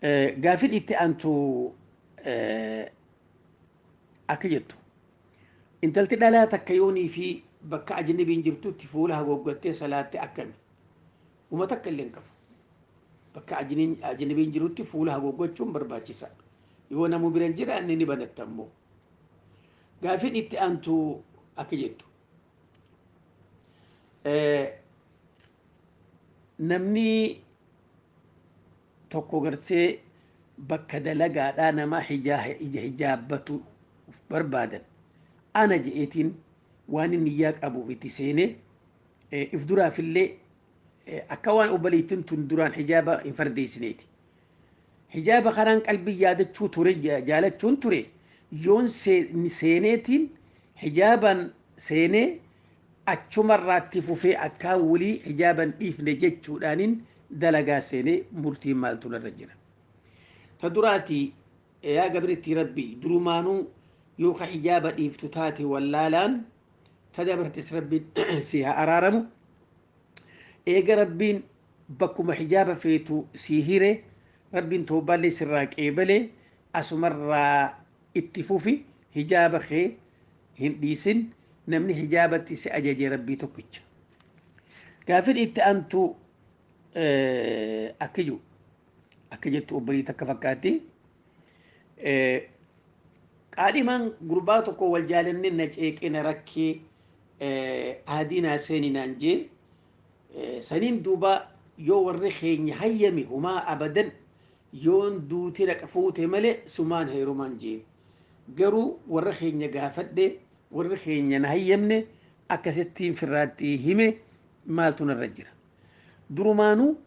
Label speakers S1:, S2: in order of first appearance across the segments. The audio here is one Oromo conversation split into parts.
S1: Gaafin itti aantu akka jettu, intalti dhalaa takka yoonii fi bakka ajnabiin jirtutti fuula haguuggattee salaatte akkami? Uma takka illee hin qabu. Bakka ajnabiin jirutti fuula haguuggachuun barbaachisa. Yoo namuu bira hin jiraanne ni banatta ammoo. Gaafin itti aantu akka jettu, namni tokko gartee bakka dalagaadhaa nama ija hijaabbatu barbaadan ana je'eetiin waan inni niyyaa qabuuf itti seenee, if duraafillee akka waan obboleettiin tun duraan hijaaba hin fardeessineeti. Hijaaba kanaan qalbii yaadachuu ture, jaalachuun ture, yoon seeneetiin hijaabaan seenee achumarraatti fufee akkaan walii hijaaban dhiifne jechuudhaaniin dalagaa seenee, murtiin maaltu narra jira? Ta duraati, yaa gabriitti Rabbi, durumaanuu yoo ka hijaaba dhiiftu taate wallaalaan ta dabartes Rabbiin si haa araaramu. Eega Rabbiin bakkuma hijaaba feetu si hire, Rabbiin toobaallee sirraa qeebalee, asumarraa itti fufi, hijaaba kee hin dhiisin. Namni hijaabatti si ajaje Rabbii tokkicha. Gaafin itti aantu akka jiru, akka jettu, obbolii takka fakkaatti. Qaadhimaan gurbaa tokko wal jaalanne, na ceeqee, na rakkee, aadii naa seeni naan jee, saniin duuba yoo warri keenya hayyame humaa abadan, yoon duute dhaqa fuute malee sumaan heerumaan jeen. Garuu warra keenya gaafadhe, warri keenya na hayyamne, akkasittiin firraatti hime, maaltu narra jira? Durumaanuu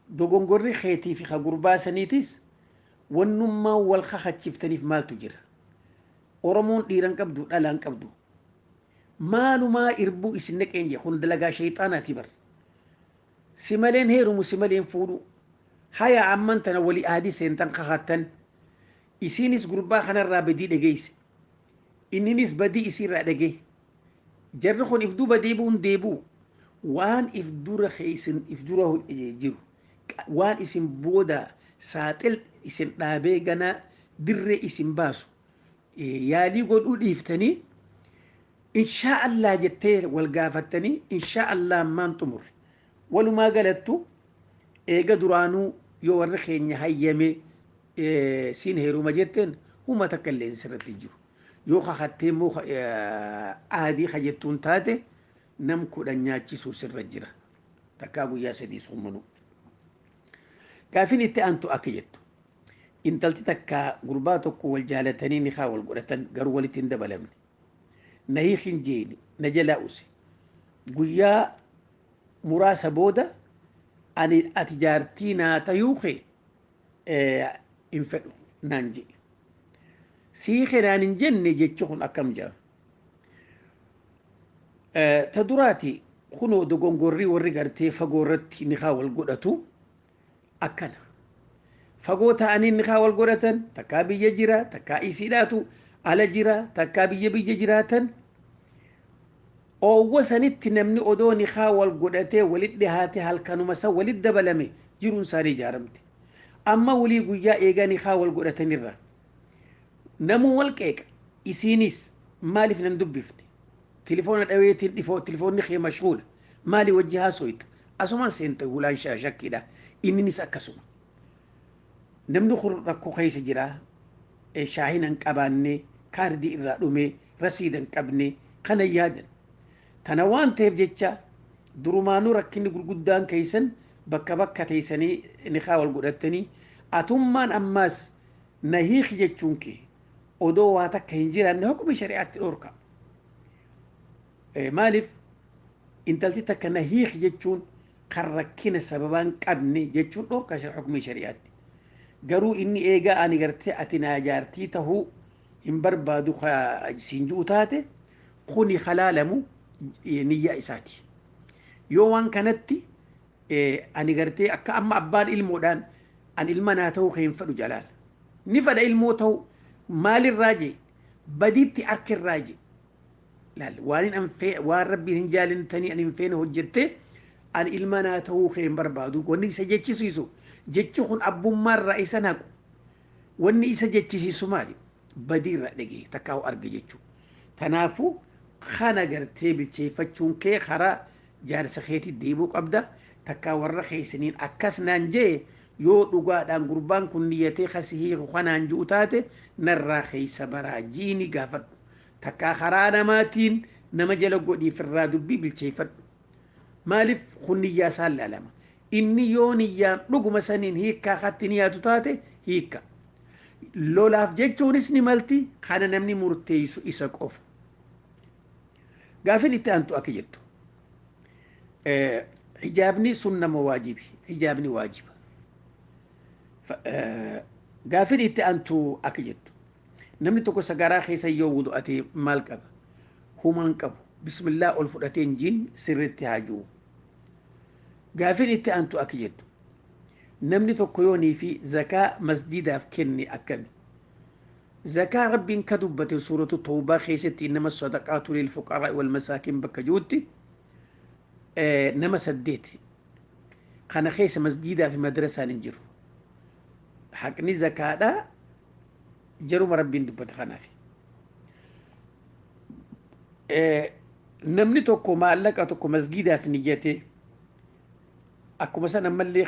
S1: dogongorri keetii fi ka gurbaa saniitis wannummaa wal kakachiiftaniif maaltu jira? Oromoon dhiiran qabdu, dhalaan qabdu. Maalumaa irbuu isin naqeen jee? Kun dalagaa shayxaanaati bar. Si maleen heerumu, si maleen fuudhu. Haya, amman tana walii aadii seentan, kakattan. Isiinis gurbaa kanarraa badii dhageesse. Inninis badii isiirraa dhagee. Jarri kun if duuba deebi'uun deebi'u. Waan if dura keessin if dura jiru. Waan isin booda saaxil isin dhaabee ganaa dirree isin baasu. Yaalii godhuu dhiiftanii inshaa Allah jettee wal gaafattanii inshaa Allah ammaan xumurre. Walumaa galattu eega duraanuu yoo warri keenya hayyame siin heeruma jetteen, huma takka illee sirratti jiru. Yoo kakattee immoo aadii ka jettuun taate, nam 10 nyaachisuu sirra jira. Takkaa guyyaa 3 soommanuu. Gaafin itti aantu akka jettu, intalti takka gurbaa tokko wal jaalatanii nikaa wal godhatan, garuu walitti hin dabalamne. Na hiikin jeeni na jalaa use. Guyyaa muraasa booda ani ati jaartii naa tayuu kee hin fedhu naan jedhe. Sii naan hin jenne jechi kun akkam jaa? Ta duraati, kunoo dogongorrii warri gartee fagoo irratti nikaa wal godhatu akkana. Fagoo ta'anii nikaa wal godhatan, takkaa biyya jira, takkaa isiidhaatu ala jira, takkaa biyya biyya jiraatan. Oowwa sanitti namni odoo nikaa wal godhatee walit dhihaate, halkanuma san walit dabalame, jiruun isaanii ijaaramte. Amma walii guyyaa eegaa nikaa wal godhatanirra. Namuu wal qeeqa. Isiinis maaliif nan dubbifne? Tilifoona dhaweetiin dhifoo, tilifoonni kee mashguula. Maali wajji haasoyta? Asumaan seente hulaan shakkiidha. Inninis akkasuma. Namni kun rakkoo keessa jira. Shaahina hin qabaanne, kaardii irraa dhume, rasiida hin qabne, kana yaadan. Tana waan ta'eef jecha durumaanuu rakkinni gurguddaan keessan bakka bakka teessanii nikaa wal godhattanii, atummaan ammaas na hiiki jechuun kee odoo waa takka hin jiraanne hukmi shari'aatti dhorka. Maaliif intalti takka na hiiki jechuun kan rakkina sababaan qabne jechuun dhorka hukmi shari'aatti. Garuu inni eegaa ani gartee ati naa jaartii tahuu hin barbaadu siin ji'u taate, kuni halaalamu niyyaa isaati. Yoo waan kanatti ani gartee akka amma abbaan ilmoodhaan an ilma naa ta'uu hin fedhu jalaal. Ni fedha ilmoo ta'uu, maalirraa jee? Badiitti harkirraa jee. Laal, waan hin fee waan Rabbiin hin jaalintanii ani hin feene hojjette, ani ilma naa ta'uu hin barbaadu. Wanni isa jechisiisu Jechi kun abbummaarraa isa naqu. Wanni isa jechisiisu maali? Badiirra dhagee takkaa arge jechuudha. Kanaafuu kana gartee bilcheeffachuun kee karaa jaarsa keetii deebuu qabda. Takkaa warra keessaniin akkas naan jee yoo dhugaadhaan gurbaan kun niyyatee kasi hiiku kanaan ji'u taate narraa keessa baraa jiini gaafadhu. Takkaa karaa namaatiin nama jala godhiif irraa dubbii bilcheeffadhu. Maaliif kun niyyaa isaan laalama? Inni yoo niyyaan dhuguma saniin hiikkaa katti niyaatu taate hiikka. Lolaaf jechuunis ni malti, kana namni murteessu isa qofa. Gaafin itti aantu akka jettu. Hijaabni sun nama waajibi. Hijaabni waajiba. Gaafin itti aantu akka jettu. Namni tokko sagaraa keessa yoo wudu'ate maal qaba? Humaan qabu. Bismillaa ol fudhatee injiin sirriitti haa jiru. Gaafin itti aantu akka jettu. Namni tokko yoonii fi zakaa masjidaaf kenne akkami? Zakaa Rabbiin ka dubbate suuratu Tawbaa keessatti innama sadaqaatu lil fuqaraa wal masaakiin bakka jirutti nama 8 kana keessa masjidaa fi madrasaan hin jiru. Haqni zakaadhaa jaruma Rabbiin dubbate kanaaf. Namni tokko maallaqa tokko masjidaaf niyyate akkuma san ammallee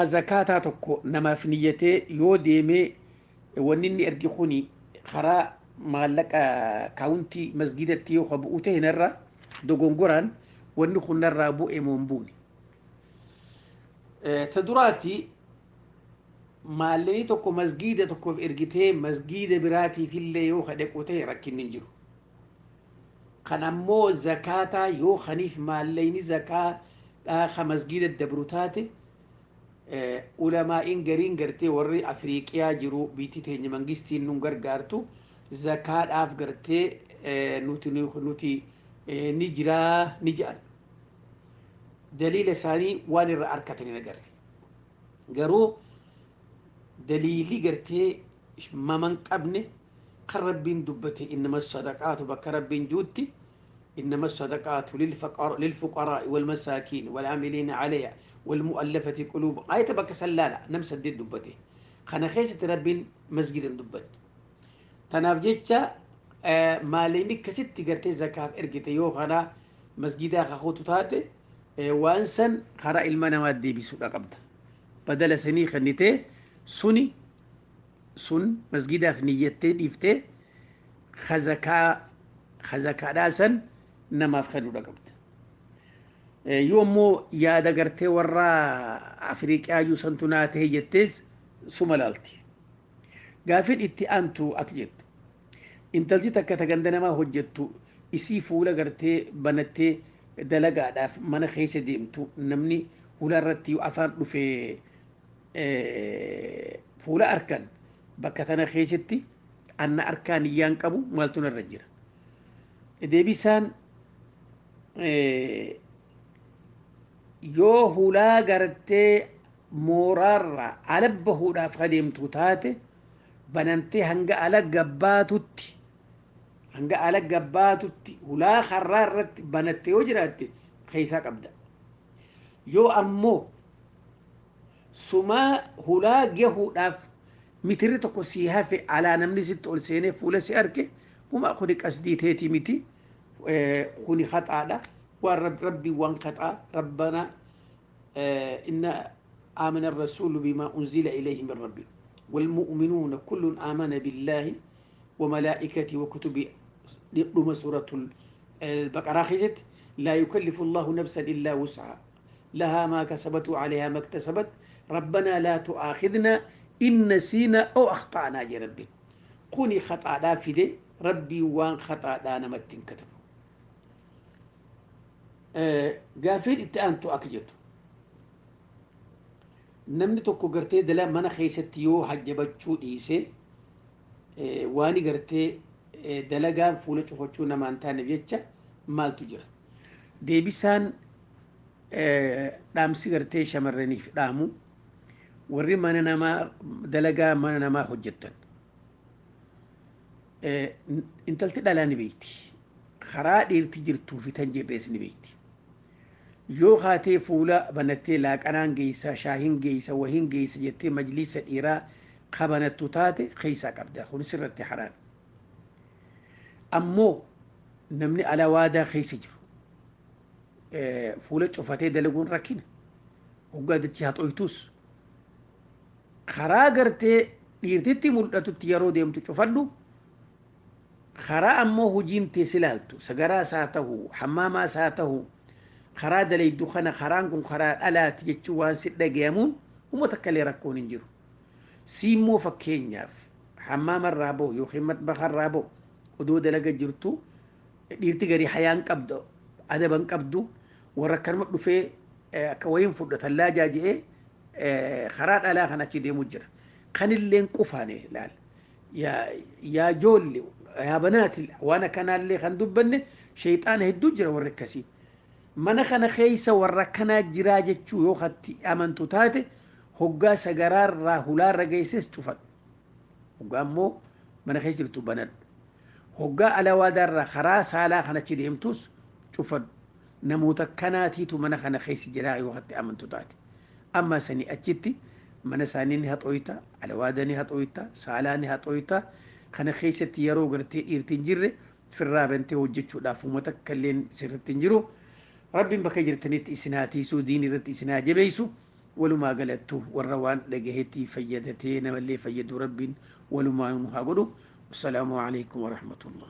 S1: zakaataa tokko namaaf niyyatee yoo deemee wanni inni ergi kuni karaa maallaqa kaawuntii masgidatti yoo bu'u ta'e narra dogongoraan wanni kun narraa bu'e moo hin buune. Ta duraatti maallaqni tokko masgida tokkoof ergitee masgida biraatiif illee yoo dhaqu ta'e rakkinni hin jiru. Kan ammoo zakaataa yoo kaniif maallaqni zakaa ka masgida dabru taate ulamaa'iin gariin gartee warri Afriiqiyaa jiru biitti teenya mangistiin nun gargaartu zakaadhaaf gartee nuti ni jiraa ni jedhan. Daliila isaanii waan irra harkatan hin agarre. Garuu daliilli gartee maman qabne kan Rabbiin dubbate innama sadaqaatu bakka Rabbiin juutti إنما الصدقات للفقراء والمساكين والعاملين عليها والمؤلفة قلوب آية بك سلالة نمس الدين دبته خنا خيسة ربين مسجد دبت تناف جيتشا ماليني كست قرتي زكاة إرقتي يو خنا مسجدا خخوتو تاتي وانسن خرا المنامات دي بسوق قبض بدل سني خنيتي سني سن مسجدا في نيتي ديفتي خزكا راسن namaaf kennuudha qabda. Yoo immoo yaada gartee warra Afriiqaa yuusantu naa ta'e jettees suma laalti. Gaafin itti aantu akka jettu. Intalti takka ganda namaa hojjettu isii fuula gartee banattee dalagaadhaaf mana keessa deemtu namni fuula irratti yoo afaan dhufee fuula arkan bakka tana keessatti anna arkaan iyyaan qabu maaltu narra jira. Deebisaan yoo hulaa gartee mooraarraa ala bahuudhaaf adeemtu taate banamtee hanga ala gabbaatutti hulaa karraa irratti banattee yoo jiraatte keessaa qabda. Yoo ammoo sumaa hulaa gahuudhaaf mitirri tokko sii hafe alaa namni sitti ol seenee fuula si arge huma kuni qasdii teetii miti kuni haxaadha. Waan rabbi waan haxaa rabbana inna آمن الرسول بما أنزل إليه من ربه والمؤمنون كل آمن بالله وملائكته وكتبه لما سورة البقرة خجت لا يكلف الله نفسا إلا وسعها لها ما كسبت وعليها ما اكتسبت ربنا لا تؤاخذنا إن نسينا أو أخطأنا يا ربي قوني خطأ لا فدي ربي وان خطأ لا نمتن كتب قافل انت أكجتو namni tokko gartee dala mana keessatti yoo hajjabachuu dhiise waani gartee dalagaan fuula cufachuu namaan taaneef jecha maaltu jira. Deebisaan dhaamsi gartee shamarraniif dhaamu warri mana namaa dalagaa mana namaa hojjettan. Intalti dhalaa ni beekti. Karaa dhiirti jirtuu fi tan jirrees ni beekti. Yoo kaatee fuula banattee laaqanaan geessa, shaahin geessa, wahiin geessa jettee majliisa dhiiraa kabanattu taate keessaa qabda. Kunis irratti haraami. Ammoo namni alawaadaa keessa jiru fuula cufatee dalaguun rakkina. Hoggaa dachii haxoytus karaa gartee dhiirtitti mul'atutti yeroo deemtu cufadhu. Karaa ammoo hojiin teessi ilaaltu sagaraas haa ta'u, hammaamaas haa ta'u, karaa dalaydu kana karaan kun karaa dhalaati jechuun waan si dhagayamuun uummata akka illee rakkoon hin jiru. Si immoo fakkeenyaaf hammaamarraa bahu yookiin matbakarraa bahu odoo dalaga jirtu dhiirti garii hayaan qabdu, adaban qabdu, warra akkanuma dhufee akka wayiin fudhatan laajaa je'ee karaa dhalaa kan achi deemu jira. Kanilleen qufaane laal. Yaa joolle, yaa banaati, waan akkanaallee kan dubbanne sheexaana hedduu jira warri akkasii. Mana kana keessa warra akkanaa jiraa jechuu yoo hatti amantu taate hoggaa sagaraarraa hulaarra geesses cufadhu. Hoggaa ammoo mana keessa jirtu banadhu. Hoggaa alawaadaarraa karaa saalaa kan achi deemtus cufadhu. Namoota akkanaatiitu mana kana keessa jiraa yoo hatti amantu taate. Amma sanii achitti mana isaanii ni haxooyta, alawaada ni haxooyta, saalaa ni haxooyta. Kana keessatti yeroo gartee dhiirti hin jirre firraa bantee hojjechuudhaaf uummata akka illeen sirriitti hin jiru. Rabbiin bakka jirtanitti isin haa tiisuu, diin irratti isin haa jabeessu. Walumaa galattu warra waan dhagaheetti fayyadatee namallee fayyadu Rabbiin walumaa nu haa godhu. Wassalaamu alaikum warahmatullah.